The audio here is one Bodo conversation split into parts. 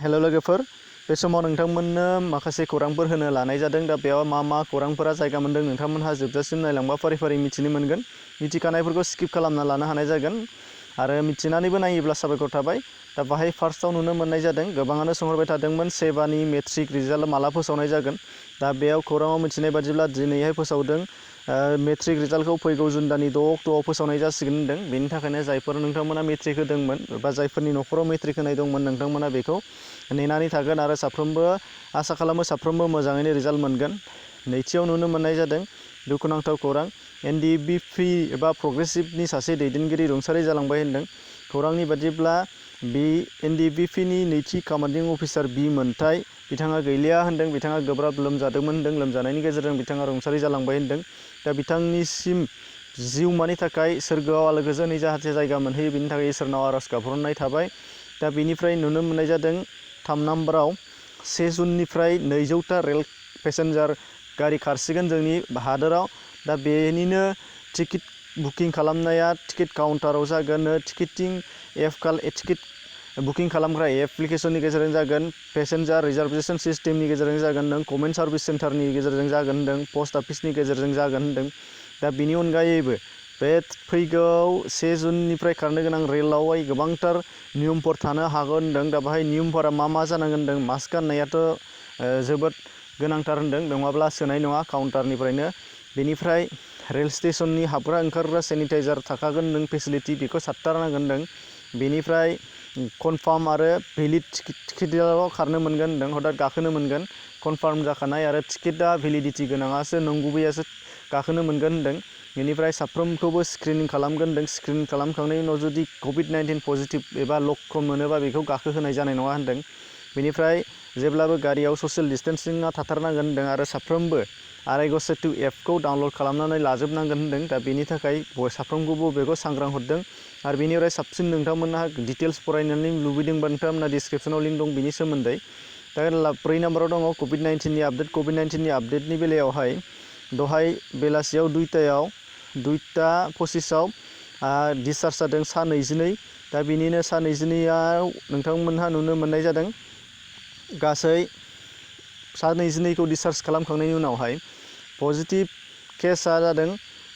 हेलो लोगोफोर, बे समाव नोंथांमोननो माखासे खौरांफोर होनो लानाय जादों। दा बेयाव मा खौरांफोरा जायगा मोन्दों नोंथांमोनहा जोबजासिम नायलांबा फारि फारि मिथिनो मोनगोन। मिथिखानायफोरखौ स्किप खालामना लानो हानाय जागोन आरो मिथिनानैबो नायोब्ला साबायखर थाबाय। दा बाहाय फार्स्टआव नुनो मोननाय जादों, गोबाङानो सोंहरबाय थादोंमोन सेबानि मेट्रिक रिजाल्ट माला फोसावनाय जागोन। दा बेयाव खौराङाव मिथिनाय बादिब्ला दिनैहाय फोसावदों। मेट्रिक रिजाल्टखौ फैगौ जुन दाननि 6 अक्ट'आव फोसावनाय जासिगोन होनदों। बेनि थाखायनो जायफोर नोंथांमोना मेट्रिक होदोंमोन बा जायफोरनि न'खराव मेट्रिक होनाय दंमोन नोंथांमोना बेखौ नेनानै थागोन आरो साफ्रोमबो आसा खालामो साफ्रोमबो मोजाङैनो रिजाल्ट मोनगोन। नैथियाव नुनो मोननाय जादों दुखुनांथाव खौरां, एनडिबिपि एबा प्रग्रेसिभनि सासे दैदेनगिरि रुंसारि जालांबाय होनदों। खौरांनि बादिब्ला बि एनडिबिपिनि नैथि कमान्डिं अफिसार बि मोन्थाय बिथाङा गैलिया होनदों। बिथाङा गोब्राब लोमजादोंमोन होनदों। लोमजानायनि गेजेरजों बिथाङा रुंसारि जालांबाय होनदों। दा बिथांनिसिम जिउमानि थाखाय सोरगोआव आलो गोजोनै जाहाथे जायगा मोनहैयो बेनि थाखाय इसोरनाव आर'ज गाबहरनाय थाबाय। दा बेनिफ्राय नुनो मोननाय जादों 3 नाम्बाराव 1 जुननिफ्राय 200टा रेल पेसेन्जार गारि खारसिगोन जोंनि हादोराव। दा बेनिनो टिकेट बुकिं खालामनाया टिकेट काउन्टाराव जागोन। टिकेट बुकिं खालामग्रा एप्लिकेसननि गेजेरजों जागोन। पेसेन्जार रिजार्भेसन सिस्टेमनि गेजेरजों जागोन। नों कमन सार्भिस सेन्टारनि गेजेरजों जागोन होनदों। पस्ट अफिसनि गेजेरजों जागोन होनदों। दा बिनि अनगायैबो बे फैगौ 1 जुननिफ्राय खारनो गोनां रेलावहाय गोबांथार नियमफोर थानो हागौ होनदों। दा बाहाय नियमफोरा मा जानांगोन होनदों। मास्क गाननायाथ' जोबोद गोनांथार होनदों, नङाब्ला सोनाय नङा काउन्टारनिफ्रायनो। बेनिफ्राय रेल स्टेशननि हाबग्रा ओंखारग्रा सेनिटाइजार थाखागोन नों फेसिलिटि बेखौ सारथारनांगोन होनदों। बेनिफ्राय कनफार्म आरो भेलिड टिकेटआव खारनो मोनगोन होनदों, हथात गाखोनो मोनगोन। कनफार्म जाखानाय आरो टिकेटआ भेलिडिटि गोनाङासो नंगुबैयासो गाखोनो मोनगोन होनदों। बेनिफ्राय साफ्रोमखौबो स्क्रिनिं खालामगोन होनदों। स्क्रिनिं खालामखांनायनि उनाव जुदि कभिड-19 पजिटिभ एबा लक्षन मोनोबा बेखौ गाखोहोनाय जानाय नङा होनदों। बेनिफ्राय जेब्लाबो गारियाव ससियेल डिस्टेन्सिंआ थाथारनांगोन होनदों आरो साफ्रोमबो आरायग' सेतु एपखौ डाउनलड खालामनानै लाजोबनांगोन होनदों। दा बेनि थाखाय साफ्रोमखौबो बेखौ सांग्रां हरदों। आरो बेनिफ्राय साबसिन नोंथांमोनहा डिटेल्स फरायनानै लुबैदोंबा नोंथांमोनहा डिसक्रिपसनाव लिंक दं बिनि सोमोन्दै। दा 4 नाम्बाराव दङ कभिड-19नि आपडेट। कभिड-19नि आपडेटनि बेलायावहाय दहाय बेलासियाव 2:25 डिसचार्ज जादों सा 22। दा बिनिनो सा 22आव नोंथांमोनहा नुनो मोननाय जादों गासै सा 22खौ डिसचार्ज खालामखांनायनि उनावहाय पजिटिभ केसआ जादों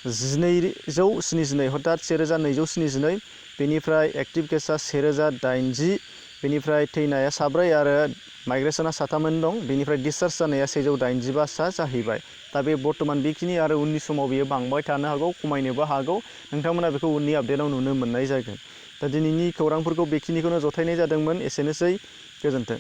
1272, हथात 1272। बेनिफ्राय एक्टिभ केसआ 1080। बेनिफ्राय थैनाया 4 आरो माइग्रेसना 7 दं। बेनिफ्राय डिसचार्ज जानाया 185 जाहैबाय। दा बे बर्थमान बेखिनि आरो उननि समाव बेयो बांबाय थानो हागौ, खमायनोबो हागौ। नोंथांमोना बेखौ उननि आपडेटआव नुनो मोननाय जागोन। दा दिनैनि खौरांफोरखौ बेखिनिखौनो जथायनाय जादोंमोन। एसेनोसै, गोजोन्थों।